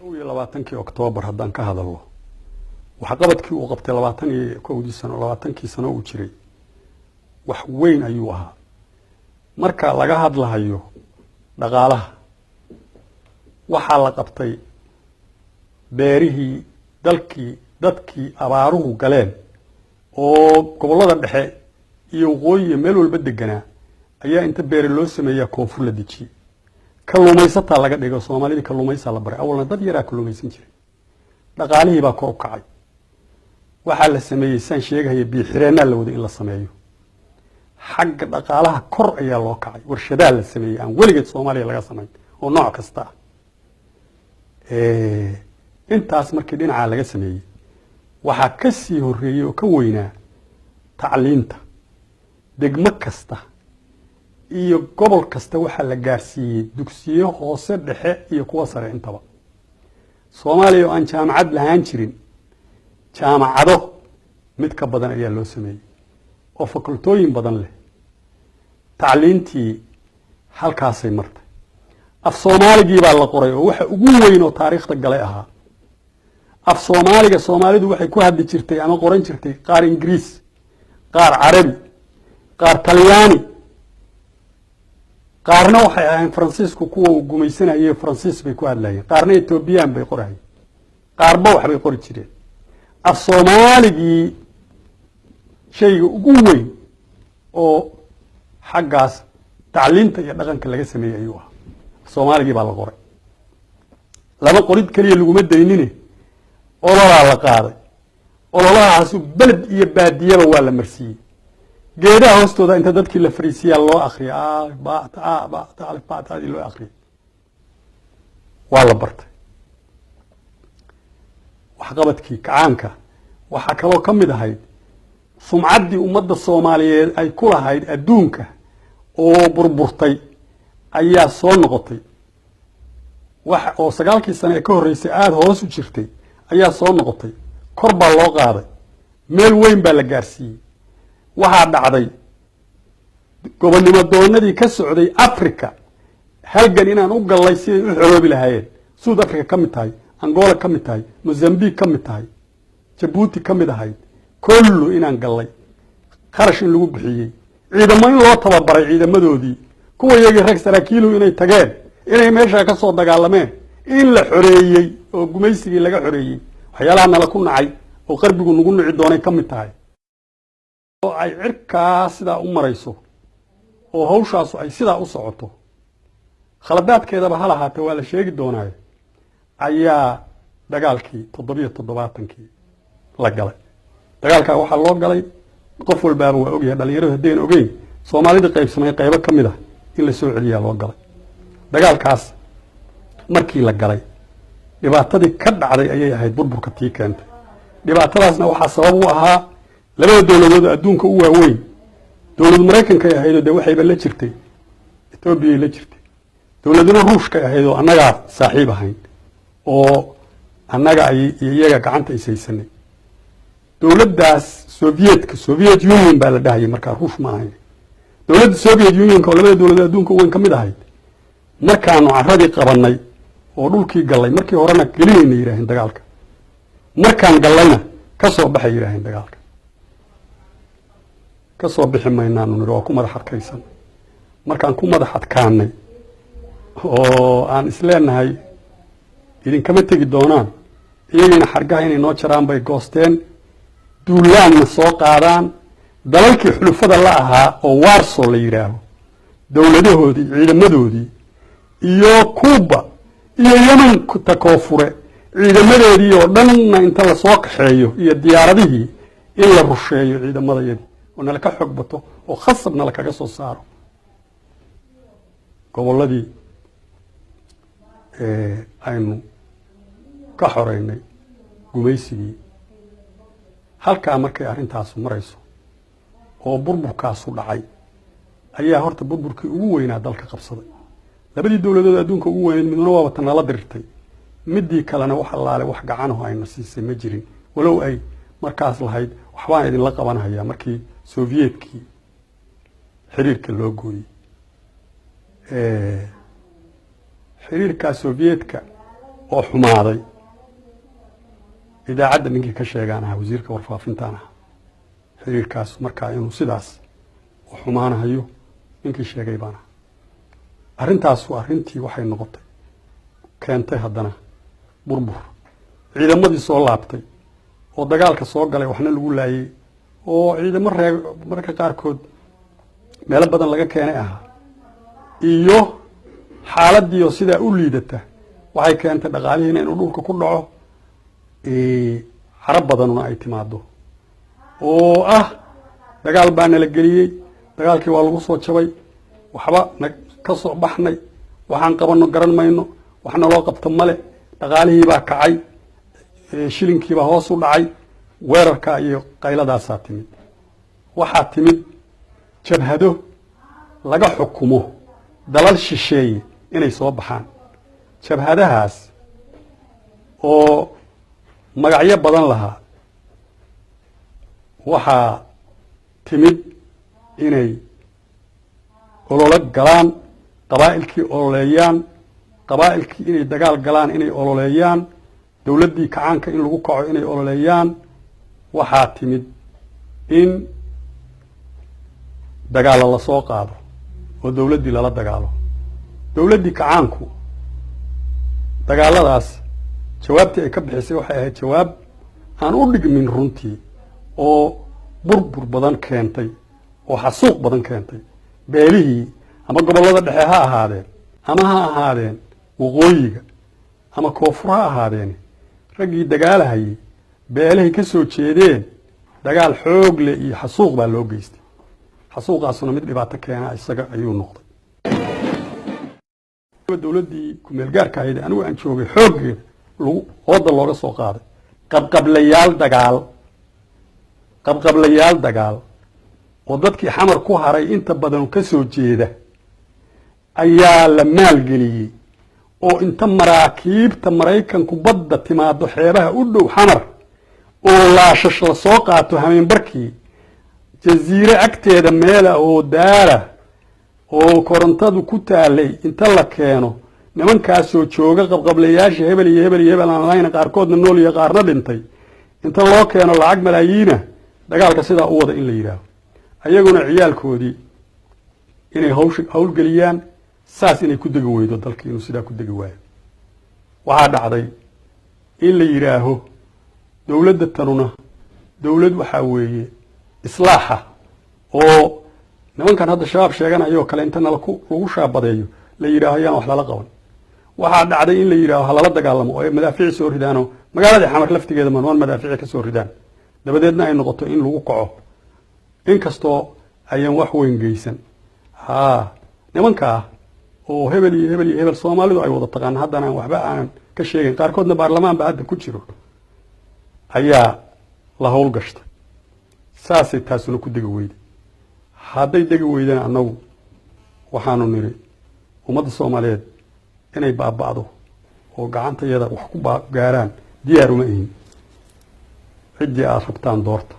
21-kii Oktoobar haddaan ka hadalno, waxqabadkii uu qabtay 21-dii sano, 20-kii sano uu jiray, wax weyn ayuu ahaa. Marka laga hadlahayo dhaqaalaha, waxaa la qabtay beerihii dalkii, dadkii abaaruhu galeen oo gobollada dhexe iyo waqooyi iyo meel walba deganaa ayaa inta beere loo sameeyaa koonfur la dejiyey. Kalluumaysataa laga dhigo, Soomaalidii kalluumaysaa la baray, awalna dad yaraa kalluumaysan jiray. Dhaqaalihii baa kor u kacay. Waxaa la sameeyey, saan sheegahaya, biyo-xireennaa la waday in la sameeyo. Xagga dhaqaalaha kor ayaa loo kacay. Warshadaa la sameeyey aan weligeed Soomaaliya laga samayn oo nooc kasta ah. Intaas markii dhinacaa laga sameeyey, waxaa ka sii horreeyey oo ka weynaa tacliinta. Degmo kasta iyo gobol kasta waxaa la gaarsiiyey dugsiyo hoose, dhexe iyo kuwa sare intaba. Soomaaliya oo aan jaamacad lahaan jirin, jaamacado mid ka badan ayaa loo sameeyey oo fakultooyin badan leh. Tacliintii halkaasay martay. Af Soomaaligii baa la qoray oo waxa ugu weyn oo taariikhda galay ahaa. Af Soomaaliga Soomaalidu waxay ku hadli jirtay ama qoran jirtay qaar Ingiriis, qaar Carabi, qaar Talyaani, qaarna waxay ahayn Faransiisku kuwa uu gumaysanayay, Faransiis bay ku hadlayeen, qaarna Etoobiyaan bay qorahayeen, qaarba waxbay qori jireen. Af Soomaaligii shayga ugu weyn oo xaggaas tacliinta iyo dhaqanka laga sameeyey ayuu ahaa. Soomaaligii baa la qoray. Laba qorid keliya laguma daynine, ololaa la qaaday. Ololahaasu beled iyo baadiyaba waa la marsiiyey. Geedaha hoostooda inta dadkii la fariisiyaa loo akriya, a ba ta a ba ta alif ba tadii loo akriyay, waa la bartay. Waxqabadkii kacaanka waxaa kaloo ka mid ahayd sumcaddii ummadda Soomaaliyeed ay ku lahayd adduunka oo burburtay ayaa soo noqotay. Wax oo 9-kii sane ee ka horreysay aada hoos u jirtay ayaa soo noqotay, kor baa loo qaaday, meel weyn baa la gaarsiiyey. Waxaa dhacday gobonnimo doonadii ka socday Africa halgan inaan u gallay siday u xoroobi lahaayeen. South Africa ka mid tahay, Angola ka mid tahay, Mozambique ka mid tahay, Jabuuti ka mid ahayd, kollu inaan gallay, kharash in lagu bixiyey, ciidamo in loo tababaray, ciidamadoodii kuwa iyagii rag saraakiilu inay tageen, inay meeshaa ka soo dagaalameen, in la xoreeyey oo gumaysigii laga xoreeyey. Waxyaalaha nala ku nacay oo qarbigu nagu nici doonay ka mid tahay. Oo ay cirkaa sidaa u marayso oo hawshaasu ay sidaa u socoto, khaladaadkeedaba ha lahaatee, waa la sheegi doonaayo, ayaa dagaalkii 77-kii la galay. Dagaalkaa waxaa loo galay qof walbaaba waa ogyahay, dhalinyaradu haddayn ogeyn, Soomaalida qaybsamay qaybo ka mid ah in la soo celiyaa loo galay. Dagaalkaas markii la galay, dhibaatadii ka dhacday ayay ahayd burburka tii keentay. Dhibaatadaasna waxaa sabab u ahaa labada dowladood oo adduunka u waaweyn. Dowlad Maraykankay ahaydoo dee waxayba la jirtay Etoobiyay la jirtay, dowladuna Ruushkay ahayd oo annagaa saaxiib ahayn oo annaga ay iyo iyaga gacanta ishaysanay. Dowladdaas Sovietka, Soviet Union baa la dhahayay markaa, Ruush ma ahayn. Dowladda Soviet Unionka oo labada dowladood adduunka u weyn ka mid ahayd, markaanu carradii qabanay oo dhulkii gallay, markii horena gelinayna yidhaaheen dagaalka, markaan gallayna ka soo baxay yidhaaheen. Dagaalka ka soo bixi maynaanu nidhi, waa ku madax adkaysan. Markaan ku madax adkaanay oo aan isleenahay idinkama tegi doonaan, iyagiina xargaha inay noo jaraan bay goosteen, duulaanna soo qaadaan. Dalalkii xulufada la ahaa oo Warso la yidhaaho, dowladahoodii, ciidamadoodii, iyo Cuuba iyo Yemen ta koonfure ciidamadeedii oo dhanna inta lasoo kaxeeyo iyo diyaaradihii in la rusheeyo ciidamadayadii oo nala ka xoog bato oo khasab nala kaga soo saaro gobolladii aynu ka xoreynay gumaysigii. Halkaa markay arrintaasu marayso oo burburkaasu dhacay, ayaa horta burburkii ugu weynaa dalka qabsaday. Labadii dowladood adduunka ugu weyneyd midna waaba tan nala dirirtay, midii kalena wax allaale wax gacanaho ayna siisay ma jirin, walow ay markaas lahayd waxbaan idinla qabanhayaa. Markii Sovietkii xiriirka loo gooyey, xiriirkaa Sovietka oo xumaaday, idaacadda ninkii ka sheegaan ahaa, wasiirka warfaafintaan ahaa. Xiriirkaas markaa inuu sidaas u xumaanahayo ninkii sheegay baan ahaa. Arrintaasu arrintii waxay noqotay keentay haddana burbur. Ciidamadii soo laabtay oo dagaalka soo galay waxna lagu laayey, oo ciidamo reer mararka qaarkood meelo badan laga keenay ahaa, iyo xaaladii oo sidaa u liidata, waxay keentay dhaqaalihiina inuu dhulka ku dhaco, carab badanuna ay timaado oo ah dagaal baa nala geliyey, dagaalkii waa lagu soo jabay, waxba na ka soo baxnay, waxaan qabanno garan mayno, wax naloo qabto male, dhaqaalihii baa kacay, shilinkiibaa hoos u dhacay, weerarka iyo qayladaasaa timid. Waxaa timid jabhado laga xukumo dalal shisheeye inay soo baxaan. Jabhadahaas oo magacyo badan lahaa, waxaa timid inay ololo galaan, qabaa'ilkii ololeeyaan, qabaa'ilkii inay dagaal galaan, inay ololeeyaan dowladdii kacaanka in lagu kaco, inay ololeeyaan. Waxaa timid in dagaalla lasoo qaado oo dowladdii lala dagaalo. Dowladdii kacaanku dagaalladaas jawaabtii ay ka bixisay waxay ahayd jawaab aan u dhigmin runtii, oo burbur badan keentay oo xasuuq badan keentay. Beelihii ama gobollada dhexe ha ahaadeen, ama ha ahaadeen waqooyiga, ama koonfur ha ahaadeen, raggii dagaalahayay beelahay ka soo jeedeen dagaal xoog leh iyo xasuuq baa loo geystay. Xasuuqaasuna mid dhibaato keena isaga ayuu noqday. Dowladdii kumeelgaarka ahayd anigu aan joogay xooggeeda lagu ooda looga soo qaaday qabqablayaal dagaal, qabqablayaal dagaal oo dadkii Xamar ku haray inta badan ka soo jeeda ayaa la maalgeliyey, oo inta maraakiibta Maraykanku badda timaado xeebaha u dhow Xamar oo laashash la soo qaato, hameenbarkii jasiire agteeda meela oo daara oo korontadu ku taalay inta la keeno, nimankaasoo jooga qabqablayaasha hebel iyo hebel iyo hebel aan lahayna, qaarkoodna nool iyo qaarna dhintay, inta loo keeno lacag malaayiina, dagaalka sidaa u wada in la yidhaaho, ayaguna ciyaalkoodii inay hawsh howlgeliyaan, saas inay ku degi weydo dalka, inuu sidaa ku degi waayo. Waxaa dhacday in la yidhaaho dowladda tanuna dowlad waxaa weeye islaaxa, oo nimankan hadda Shabaab sheeganayoo kale inta nalaku lagu shaabadeeyo la yidhaaho yaan wax lala qaban. Waxaa dhacday in la yidhaaho ha lala dagaalamo oo ay madaafiici soo ridaanoo magaaladii Xamar laftigeeda manwaan madaafiici ka soo ridaan, dabadeedna ay noqoto in lagu kaco, inkastoo ayaan wax weyn geysan. Haa, nimankaa oo hebel iyo hebel iyo hebel Soomaalidu ay wada taqaana, haddana aan waxba aanan ka sheegayn, qaarkoodna baarlamaan ba hadda ku jiro, ayaa la howlgashtay. Saasay taasuna ku degi weyday. Hadday degi weydana, annagu waxaanu niri ummadda Soomaaliyeed inay baaba'do oo gacantayada wax ku gaaraan diyaar uma ihin. Ciddii aada rabtaan doorta.